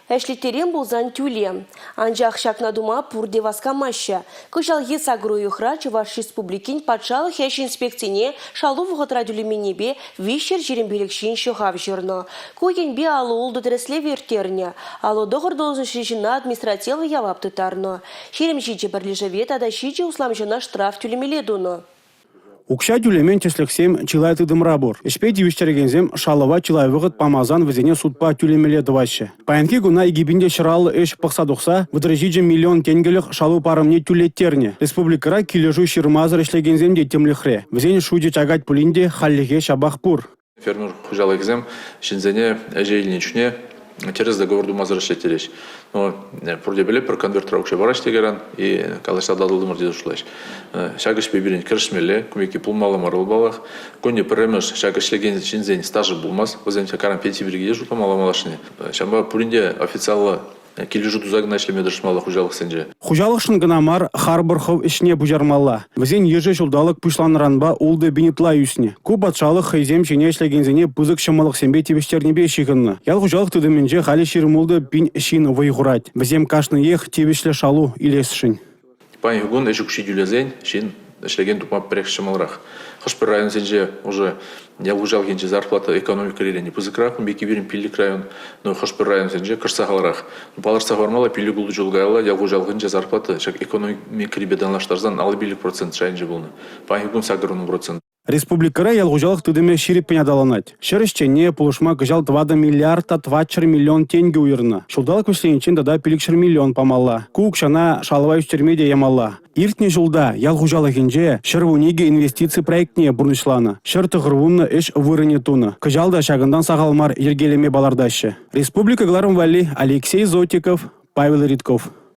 Ӗҫлеттерен пулсан тӳле. Анчах ҫакна тума пурте васкамаҫҫӗ. Кӑҫалхи сакӑр уйӑхра Чӑваш Республикин патшалӑх ӗҫ инспекцине шалу вӑхӑтра тӳлеменнипе 325 ҫын ҫӑхав ҫырнӑ. Ку енпе 56 тӗрӗслев ирттернӗ. 59 должноҫри ҫынна административлӑ явап тыттарнӑ. 27 пӗрлешӗве тата ҫичӗ усламҫӑна штраф тӳлемелле тунӑ. Укҫа тӳлемен тӗслӗхсем чылай тытӑмра пур. Ӗҫпе тивӗҫтерекенсем шалӑва чылай вӑхӑт памасан вӗсене судпа тӳлемелле тӑваҫҫӗ. Паянхи куна 2150 ӗҫ пӑхса тухса 37 миллион тенкӗлӗх шалу парӑмне тӳлеттернӗ. Республикӑра килӗшӳ ҫырмасӑр ӗҫлекенсем те тимлӗхре. Вӗсен шучӗ чакать пулин те хальлӗхе ҫапах пур. Фермер хуҫалӑхӗсем ҫынсене ӗҫе илнӗ чухне тӗрӗс договор тумасӑр ӗҫлеттереҫ. Но пурте пӗлетпӗр, конвертра укҫа параҫ текеран и калаҫса татӑлтӑмӑр тесе шутлаҫ. Ҫак ӗҫпе пирӗн кӗрешмелле, кун пекки пулмалла мар вӑл паллах. Кунне пӗрремӗш ҫак ӗҫлекен ҫынсен стажӗ пулмасть, вӗсен каран пенси пирки те шутламалла малашне. Ҫавӑнпа пурин те официаллӑ Килӗшӳ туса кӑна ӗҫлеме тӑрӑшмалла хуҫалӑхсенче. Хуҫалӑхшӑн кӑна мар, харпӑр хӑв ӗҫне пуҫармалла. Вӗсен йышӗ ҫулталӑк пуҫланнӑранпа 6 000 ытла ӳснӗ. Ку патшалӑх хӑйсем ҫине ӗҫлекенсене пысӑк ҫӑмӑллӑхсемпе тивӗҫтернипе ҫыхӑннӑ. Ял хуҫалӑх тытӑмӗнче халӗ 26 пин ҫын вӑй хурать. Вӗсем кашниех тивӗҫлӗ шалу илесшӗн. Паянхи кун ӗҫ укҫи тӳлесен ҫын ӗҫлекен тупма пӗрех ҫӑмӑлрах. Хӑш-пӗр районсенче уже ял хуҫалӑхӗнче зарплата экономика районӗ пысӑкрах, ун пекки пирӗн пиллӗк район, но хӑш-пӗр районсенче кӑшт сахалрах. Палӑртса хӑвармалла, пилӗк-ултӑ ҫул каялла ял хуҫалӑхӗнче зарплата ҫак экономикӑрипе танлаштарсан 55% шайӗнче пулнӑ. Паянхи кун 80%. Республикӑра ял хуҫалӑх тытӑмӗ ҫирӗппӗн аталанать. Ҫӗр ӗҫченне пулӑшма кӑҫал 4 миллиард та 400 миллион тенкӗ уйӑрнӑ. Ҫулталӑк вӗҫлениччен тата 500 миллион памалла. Ку укҫана шалӑва ӳстерме те ямалла. Иртнӗ ҫулта ял хуҫалӑхӗнче 112 инвестици проектне пурнӑҫланӑ, 190 ӗҫ вырӑнӗ тунӑ. Кӑҫал та ҫакӑнтан сахал мар йӗркелеме палӑртаҫҫӗ. Республика кӑларӑм валли Алексей Зотиков, Павел Ритков.